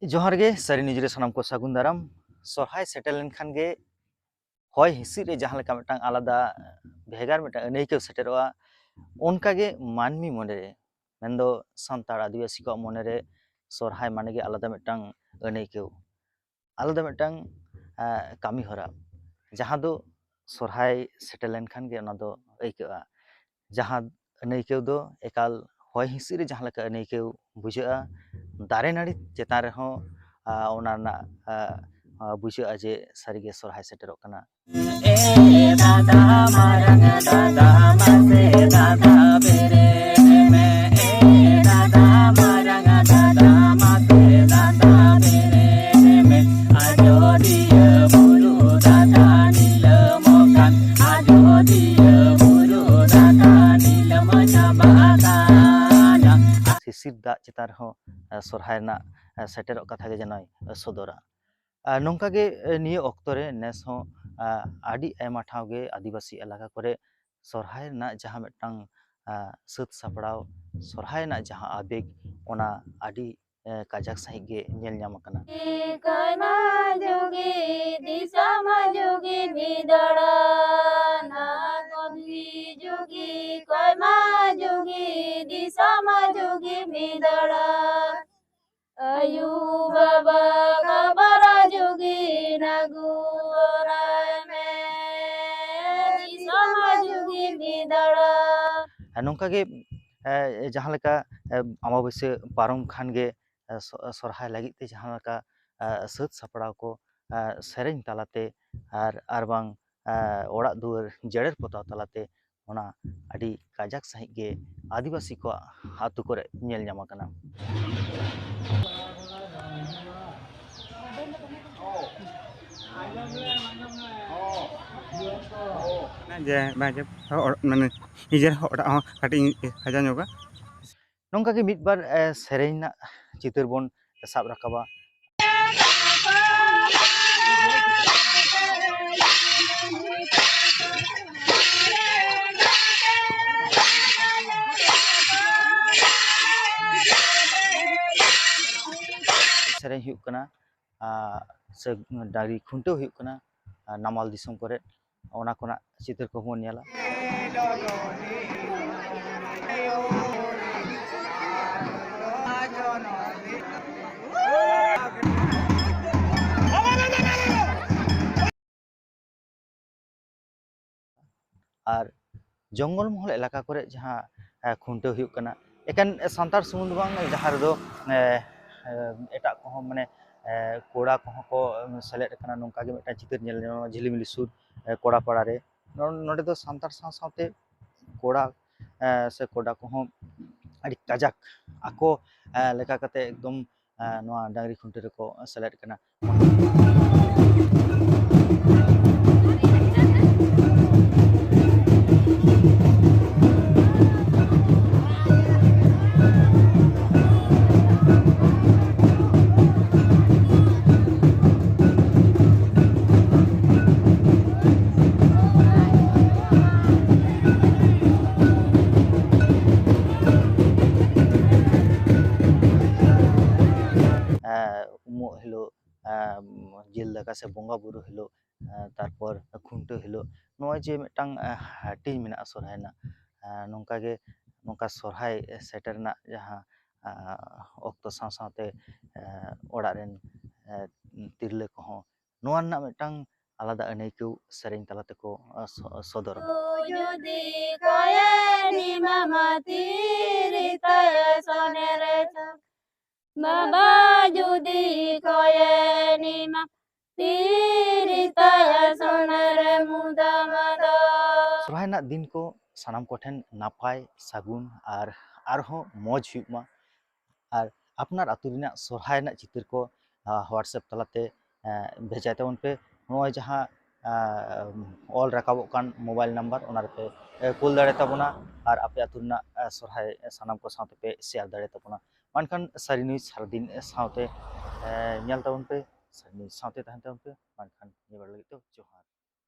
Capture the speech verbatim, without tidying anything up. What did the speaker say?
ᱡᱚᱦᱟᱨ ᱜᱮ, ᱥᱟᱹᱨᱤ ᱱᱤᱡᱽ ᱨᱮ ᱥᱟᱱᱟᱢ ᱠᱚ ᱥᱟᱹᱜᱩᱱ ᱫᱟᱨᱟᱢ᱾ ᱥᱚᱨᱦᱟᱭ ᱥᱮᱴᱮᱨ ᱞᱮᱱᱠᱷᱟᱱ ᱜᱮ ᱦᱚᱭ ᱦᱤᱸᱥᱤᱫ ᱨᱮ ᱡᱟᱦᱟᱸ ᱞᱮᱠᱟ ᱢᱤᱫᱴᱟᱝ ᱟᱞᱟᱫᱟ ᱵᱷᱮᱜᱟᱨ ᱢᱤᱫᱴᱟᱝ ᱟᱹᱱᱟᱹᱭᱠᱟᱹᱣ ᱥᱮᱴᱮᱨᱚᱜᱼᱟ, ᱚᱱᱠᱟᱜᱮ ᱢᱟᱹᱱᱢᱤ ᱢᱚᱱᱮᱨᱮ, ᱢᱮᱱᱫᱚ ᱥᱟᱱᱛᱟᱲ ᱟᱹᱫᱤᱵᱟᱹᱥᱤ ᱠᱚᱣᱟᱜ ᱢᱚᱱᱮᱨᱮ ᱥᱚᱨᱦᱟᱭ ᱢᱟᱱᱮ ᱜᱮ ᱟᱞᱟᱫᱟ ᱢᱤᱫᱴᱟᱝ ᱟᱹᱱᱟᱹᱭᱠᱟᱹᱣ, ᱟᱞᱟᱫᱟ ᱢᱤᱫᱴᱟᱝ, ᱟᱸ, ᱠᱟᱹᱢᱤ ᱦᱚᱨᱟ, ᱡᱟᱦᱟᱸ ᱫᱚ ᱥᱚᱨᱦᱟᱭ ᱥᱮᱴᱮᱨ ᱞᱮᱱᱠᱷᱟᱱ ᱜᱮ ᱚᱱᱟ ᱫᱚ ᱟᱹᱭᱠᱟᱹᱜᱼᱟ᱾ ᱡᱟᱦᱟᱸ ᱟᱹᱱᱟᱹᱭᱠᱟᱹᱣ ᱫᱚ ᱮᱠᱟᱞ ᱦᱚᱭ ᱦᱤᱸᱥᱤᱫ ᱨᱮ ᱡᱟᱦᱟᱸ ᱞᱮᱠᱟ ᱟᱹᱱᱟᱹᱭᱠᱟᱹᱣ ᱵᱩᱡᱷᱟᱹᱜᱼᱟ, ᱫᱟᱨᱮ ᱱᱟᱹᱲᱤ ᱪᱮᱛᱟᱱ ᱨᱮᱦᱚᱸ, ᱟᱸ, ᱚᱱᱟ ᱨᱮᱱᱟᱜ, ᱟᱸ, ᱟᱸ, ᱵᱩᱡᱷᱟᱹᱜᱼᱟ ᱡᱮ ᱥᱟᱹᱨᱤᱜᱮ ᱥᱚᱨᱦᱟᱭ ᱥᱮᱴᱮᱨᱚᱜ ᱠᱟᱱᱟ᱾ ᱮ ᱫᱟᱫᱟ ᱢᱟᱨᱟᱝ ᱫᱟᱫᱟ ᱢᱟᱥᱮ ᱫᱟᱫᱟ ᱵᱮᱨᱮᱫ ᱢᱮ᱾ ᱮ ᱫᱟᱫᱟ ᱢᱟᱨᱟᱝ ᱫᱟᱫᱟ ᱢᱟᱥᱮ ᱫᱟᱫᱟ ᱵᱮᱨᱮᱫ ᱢᱮ᱾ ᱟᱡᱚᱫᱤᱭᱟᱹ ᱵᱩᱨᱩ ᱫᱟᱫᱟ ᱱᱤᱞᱟᱹᱢᱚᱜ ᱠᱟᱱ, ᱟᱡᱚᱫᱤᱭᱟᱹ ᱵᱩᱨᱩ ᱫᱟᱫᱟ ᱱᱤᱞᱟᱹᱢ ᱪᱟᱵᱟᱜ ᱠᱟᱱᱟ᱾ ᱥᱤᱥᱤᱨ ᱫᱟᱜ ᱪᱮᱛᱟᱱ ᱨᱮᱦᱚᱸ, ᱮ, ᱥᱚᱨᱦᱟᱭ ᱨᱮᱱᱟᱜ, ᱮ, ᱥᱮᱴᱮᱨᱚᱜ ᱠᱟᱛᱷᱟ ᱜᱮ ᱡᱮᱱᱚᱭ, ᱮ, ᱥᱚᱫᱚᱨᱟ᱾ ᱟᱨ ᱱᱚᱝᱠᱟ ᱜᱮ, ᱮ, ᱱᱤᱭᱟᱹ ᱚᱠᱛᱚ ᱨᱮ ᱱᱮᱥ ᱦᱚᱸ, ᱟ, ᱟᱹᱰᱤ ᱟᱭᱢᱟ ᱴᱷᱟᱶ ᱜᱮ ᱟᱹᱫᱤᱵᱟᱹᱥᱤ ᱮᱞᱟᱠᱟ ᱠᱚᱨᱮ ᱥᱚᱨᱦᱟᱭ ᱨᱮᱱᱟᱜ ᱡᱟᱦᱟᱸ ᱢᱤᱫᱴᱟᱝ, ᱟ, ᱥᱟᱹᱛ ᱥᱟᱯᱲᱟᱣ, ᱥᱚᱨᱦᱟᱭ ᱨᱮᱱᱟᱜ ᱡᱟᱦᱟᱸ ᱟᱵᱮᱜᱽ, ᱚᱱᱟ ᱟᱹᱰᱤ, ᱮ, ᱠᱟᱡᱟᱠ ᱥᱟᱺᱦᱤᱡ ᱜᱮ ᱧᱮᱞ ᱧᱟᱢ ᱟᱠᱟᱱᱟ᱾ ᱠᱚᱭᱢᱟ ᱡᱩᱜᱤ, ᱫᱤᱥᱚᱢ ᱡᱩᱜᱤ ᱢᱤᱫ ᱫᱟᱲᱟ, ᱱᱟ ᱠᱚᱱᱤ ᱡᱩᱜᱤ, ᱠᱚᱭᱢᱟ ᱡᱩᱜᱤ, ᱫᱤᱥᱚᱢ ᱡᱩᱜᱤ ᱢᱤᱫ ᱫᱟᱲᱟ᱾ ᱟᱭᱩ ᱵᱟᱵᱟ ᱠᱟᱵᱟᱨᱟ ᱡᱩᱜᱤ ᱱᱟᱜᱩ ᱨᱟᱭ ᱢᱮ, ᱫᱤᱥᱚᱢ ᱡᱩᱜᱤ ᱢᱤᱫ ᱫᱟᱲᱟ᱾ ᱟᱨ ᱱᱚᱝᱠᱟ ᱜᱮ, ᱮ, ᱡᱟᱦᱟᱸ ᱞᱮᱠᱟ, ᱮ, ᱟᱢᱵᱟᱵᱟᱹᱥᱭᱟᱹ ᱯᱟᱨᱚᱢ ᱠᱷᱟᱱ ᱜᱮ, ᱮ, ᱥᱚ-, ᱥᱚᱨᱦᱟᱭ ᱞᱟᱹᱜᱤᱫ ᱛᱮ ᱡᱟᱦᱟᱸ ᱞᱮᱠᱟ, ᱮ, ᱥᱟᱹᱛ ᱥᱟᱯᱲᱟᱣ ᱠᱚ, ᱮ, ᱥᱮᱨᱮᱧ ᱛᱟᱞᱟᱛᱮ ᱟᱨ, ᱟᱨ ᱵᱟᱝ, ᱮ, ᱚᱲᱟᱜ ᱫᱩᱣᱟᱹᱨ ᱡᱮᱨᱮᱲ ᱯᱚᱛᱟᱣ ᱛᱟᱞᱟᱛᱮ ᱚᱱᱟ ᱟᱹᱰᱤ ᱠᱟᱡᱟᱠ ᱥᱟᱺᱦᱤᱡ ᱜᱮ ᱟᱹᱫᱤᱵᱟᱹᱥᱤ ᱠᱚᱣᱟᱜ ᱟᱹᱛᱩ ᱠᱚᱨᱮ ᱧᱮᱞ ᱧᱟᱢ ᱟᱠᱟᱱᱟ᱾ ᱡᱮ ᱵᱟᱝ ᱡᱮ ᱚᱲ-, ᱢᱟᱱᱮ ᱱᱤᱡᱮᱨ ᱚᱲᱟᱜ ᱦᱚᱸ ᱠᱟᱹᱴᱤᱡ ᱤᱧ ᱥᱟᱡᱟᱣ ᱧᱚᱜᱟ᱾ ᱱᱚᱝᱠᱟ ᱜᱮ ᱢᱤᱫ ᱵᱟᱨ, ᱮ, ᱥᱮᱨᱮᱧ ᱨᱮᱱᱟᱜ ᱪᱤᱛᱟᱹᱨ ᱵᱚᱱ ᱥᱟᱵ ᱨᱟᱠᱟᱵᱟ᱾ ᱥᱮᱨᱮᱧ ᱦᱩᱭᱩᱜ ᱠᱟᱱᱟ, ᱟᱨ ᱥᱮ ᱰᱟᱹᱝᱨᱤ ᱠᱷᱩᱱᱴᱟᱹᱣ ᱦᱩᱭᱩᱜ ᱠᱟᱱᱟ, ᱟᱨ ᱱᱟᱢᱟᱞ ᱫᱤᱥᱚᱢ ᱠᱚᱨᱮ, ᱚᱱᱟ ᱠᱚᱨᱮᱱᱟᱜ ᱪᱤᱛᱟᱹᱨ ᱠᱚᱦᱚᱸ ᱵᱚᱱ ᱧᱮᱞᱟ᱾ ᱟᱨ ᱡᱚᱝᱜᱚᱞ ᱢᱚᱦᱚᱞ ᱮᱞᱟᱠᱟ ᱠᱚᱨᱮ ᱡᱟᱦᱟᱸ, ᱮ, ᱠᱷᱩᱱᱴᱟᱹᱣ ᱦᱩᱭᱩᱜ ᱠᱟᱱᱟ, ᱮᱠᱮᱱ ᱥᱟᱱᱛᱟᱲ ᱥᱩᱢᱩᱝ ᱫᱚ ᱵᱟᱝ, ᱡᱟᱦᱟᱸ ᱨᱮᱫᱚ, ᱮ, ᱮ, ᱮᱴᱟᱜ ᱠᱚᱦᱚᱸ, ᱢᱟᱱᱮ, ᱮ, ᱠᱚᱲᱟ ᱠᱚᱦᱚᱸ ᱠᱚ ᱥᱮᱞᱮᱫ ᱟᱠᱟᱱᱟ᱾ ᱱᱚᱝᱠᱟ ᱜᱮ ᱢᱤᱫᱴᱟᱝ ᱪᱤᱛᱟᱹᱨ ᱧᱮᱞ ᱧᱟᱢᱚᱜᱼᱟ ᱡᱷᱤᱞᱤᱢᱤᱞᱤ ᱥᱩᱨ, ᱮ, ᱠᱚᱲᱟ ᱯᱟᱲᱟ ᱨᱮ᱾ ᱱᱚ-, ᱱᱚᱰᱮ ᱫᱚ ᱥᱟᱱᱛᱟᱲ ᱥᱟᱶ ᱥᱟᱶᱛᱮ ᱠᱚᱲᱟ, ᱮ, ᱥᱮ ᱠᱚᱰᱟ ᱠᱚᱦᱚᱸ ᱟᱹᱰᱤ ᱠᱟᱡᱟᱠ ᱟᱠᱚ, ᱮ, ᱞᱮᱠᱟ ᱠᱟᱛᱮ ᱮᱠᱫᱚᱢ, ᱮ, ᱱᱚᱣᱟ ᱰᱟᱝᱨᱤ ᱠᱷᱩᱱᱴᱟᱹᱣ ᱨᱮᱠᱚ ᱥᱮᱞᱮᱫ ᱠᱟᱱᱟ᱾ ᱮ, ᱩᱢᱩᱜ ᱦᱤᱞᱳᱜ, ᱮ, ᱡᱤᱞ ᱫᱟᱠᱟ ᱥᱮ ᱵᱚᱸᱜᱟ ᱵᱩᱨᱩ ᱦᱤᱞᱳᱜ, ᱮ, ᱛᱟᱨᱯᱚᱨ ᱠᱷᱩᱱᱴᱟᱹᱣ ᱦᱤᱞᱳᱜ, ᱱᱚᱜᱼᱚᱭ ᱡᱮ ᱢᱤᱫᱴᱟᱝ, ᱮ, ᱦᱟᱹᱴᱤᱧ ᱢᱮᱱᱟᱜᱼᱟ ᱥᱚᱨᱦᱟᱭ ᱨᱮᱱᱟᱜ, ᱮ, ᱱᱚᱝᱠᱟ ᱜᱮ, ᱱᱚᱝᱠᱟ ᱥᱚᱨᱦᱟᱭ ᱥᱮᱴᱮᱨ ᱨᱮᱱᱟᱜ ᱡᱟᱦᱟᱸ, ᱮ, ᱚᱠᱛᱚ ᱥᱟᱶ ᱥᱟᱶᱛᱮ, ᱮ, ᱚᱲᱟᱜ ᱨᱮᱱ, ᱮ, ᱛᱤᱨᱞᱟᱹ ᱠᱚᱦᱚᱸ ᱱᱚᱣᱟ ᱨᱮᱱᱟᱜ ᱢᱤᱫᱴᱟᱝ ᱟᱞᱟᱫᱟ ᱟᱹᱱᱟᱹᱭᱠᱟᱹᱣ ᱥᱮᱨᱮᱧ ᱛᱟᱞᱟ ᱛᱮᱠᱚ, ᱮ, ᱥᱚ-, ᱥᱚᱫᱚᱨᱟ᱾ ᱡᱩᱫᱤ ᱠᱚᱭᱮᱱᱤ ᱢᱟᱢᱟ ᱛᱤᱨᱤ ᱛᱟᱭᱟ ᱥᱚᱱᱮᱨᱮ ᱪᱟᱸᱫ, ᱵᱟᱵᱟ ᱡᱩᱫᱤ ᱠᱚᱭᱮᱱᱤ ᱢᱟᱢᱟ ᱛᱤᱨᱤ ᱛᱟᱭᱟ ᱥᱚᱱᱮᱨᱮ ᱢᱩᱫᱟᱢᱟᱫᱟ᱾ ᱥᱚᱨᱦᱟᱭ ᱨᱮᱱᱟᱜ ᱫᱤᱱ ᱠᱚ ᱥᱟᱱᱟᱢ ᱠᱚᱴᱷᱮᱱ ᱱᱟᱯᱟᱭ, ᱥᱟᱹᱜᱩᱱ ᱟᱨ ᱟᱨᱦᱚᱸ ᱢᱚᱡᱽ ᱦᱩᱭᱩᱜ ᱢᱟ᱾ ᱟᱨ ᱟᱯᱱᱟᱨ ᱟᱹᱛᱩ ᱨᱮᱱᱟᱜ ᱥᱚᱨᱦᱟᱭ ᱨᱮᱱᱟᱜ ᱪᱤᱛᱟᱹᱨ ᱠᱚ, ᱟ, WhatsApp ᱛᱟᱞᱟᱛᱮ, ᱮ, ᱵᱷᱮᱡᱟᱭ ᱛᱟᱵᱚᱱ ᱯᱮ᱾ ᱱᱚᱜᱼᱚᱭ ᱡᱟᱦᱟᱸ, ᱟ, ᱚᱞ ᱨᱟᱠᱟᱵᱚᱜ ᱠᱟᱱ mobile number, ᱚᱱᱟ ᱨᱮᱯᱮ, ᱮ, ᱠᱩᱞ ᱫᱟᱲᱮ ᱛᱟᱵᱚᱱᱟ᱾ ᱟᱨ ᱟᱯᱮ ᱟᱹᱛᱩ ᱨᱮᱱᱟᱜ, ᱮ, ᱥᱚᱨᱦᱟᱭ ᱥᱟᱱᱟᱢ ᱠᱚ ᱥᱟᱶᱛᱮ ᱯᱮ share ᱫᱟᱲᱮ ᱛᱟᱵᱚᱱᱟ᱾ ᱢᱟ ᱮᱱᱠᱷᱟᱱ ᱥᱟᱹᱨᱤ news ᱥᱟᱨᱟᱫᱤᱱ ᱥᱟᱶᱛᱮ, ᱮ, ᱧᱮᱞ ᱛᱟᱵᱚᱱ ᱯᱮ, ᱥᱟᱹᱨᱤ news ᱥᱟᱶᱛᱮ ᱛᱟᱦᱮᱱ ᱛᱟᱵᱚᱱ ᱯᱮ᱾ ᱢᱟ ᱮᱱᱠᱷᱟᱱ ᱱᱤᱭᱟᱹ ᱵᱮᱲᱟ ᱞᱟᱹᱜᱤᱫ ᱫᱚ ᱡᱚᱦᱟᱨ᱾